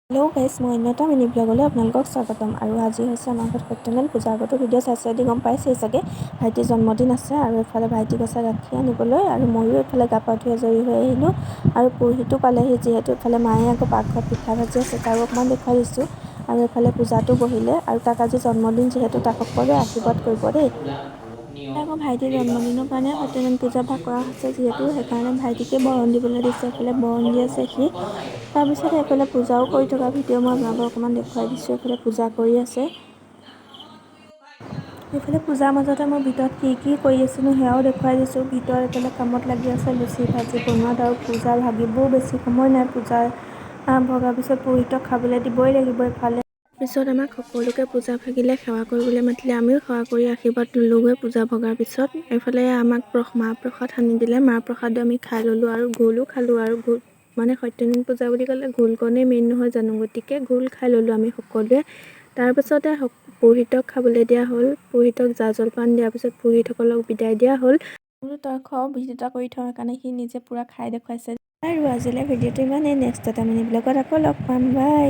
Hello' guys, মই অন্য এটা মিনি ব্লগলৈ আপোনালোকক স্বাগতম। আৰু আজি হৈছে আমাৰ ঘৰত সত্যনাৰায়ণ পূজা। আগতো ভিডিঅ' চাইছে যদি গম পাইছেই চাগে, ভাইটিৰ জন্মদিন আছে। আৰু এইফালে ভাইটি গৈছে গাখীৰ আনিবলৈ আৰু ময়ো এইফালে গা পা ধুই আজৰি হৈ আহিলোঁ। আৰু পুৰোহিতো পালেহি যিহেতু, এইফালে মায়ে আকৌ পাকঘৰত পিঠা ভাজি আছে, তাৰো অকণমান দেখুৱাই দিছোঁ। আৰু এইফালে পূজাটো বহিলে আৰু তাক আজি জন্মদিন যিহেতু তাক সকলোৱে আশীৰ্বাদ কৰিব দেই। আকৌ ভাইটিৰ জন্মদিনৰ কাৰণে সত্যনাৰায়ণ পূজা ভাগ কৰা হৈছে যিহেতু, সেইকাৰণে ভাইটিকে বৰণ দিবলৈ দিছে। এইফালে বৰণ দি আছে সি। তাৰপিছত এইফালে পূজাও কৰি থকা ভিডিঅ' মই আপোনালোকক অকণমান দেখুৱাই দিছোঁ। এইফালে পূজা কৰি আছে। এইফালে পূজাৰ মাজতে মই ভিতৰত কি কি কৰি আছিলোঁ সেয়াও দেখুৱাই দিছোঁ। ভিতৰত এইফালে কামত লাগি আছে লুচি ভাজি বনোৱাত। আৰু পূজা ভাগিবও বেছি সময় নাই। পূজা ভগাৰ পিছত পুৰোহিতক খাবলৈ দিবই লাগিব এইফালে। পিছত আমাক সকলোকে পূজা ভাগিলে সেৱা কৰিবলৈ মাতিলে। আমিও সেৱা কৰি আশীৰ্বাদ ল'লোগৈ পূজা ভগাৰ পিছত। এইফালে আমাক মাহ প্ৰসাদ সানি দিলে। মাহ প্ৰসাদো আমি খাই ল'লোঁ আৰু ঘোলো খালোঁ। আৰু ঘোল মানে সত্যনাৰায়ণ পূজা বুলি ক'লে ঘোলকণেই মেইন নহয় জানো? গতিকে ঘোল খাই ল'লোঁ আমি সকলোৱে। তাৰপিছতে পুৰোহিতক খাবলৈ দিয়া হ'ল। পুৰোহিতক জা জলপান দিয়াৰ পিছত পুৰোহিতসকলক বিদায় দিয়া হ'ল। বোলো তই খোৱাও ভিডিঅ' এটা কৰি থওঁ, সেইকাৰণে সি নিজে পূৰা খাই দেখুৱাইছে। আৰু আজিলৈ ভিডিঅ'টো ইমানেই। নেক্সট এটা মিনি ব্লগত আকৌ লগ পাম। বাই।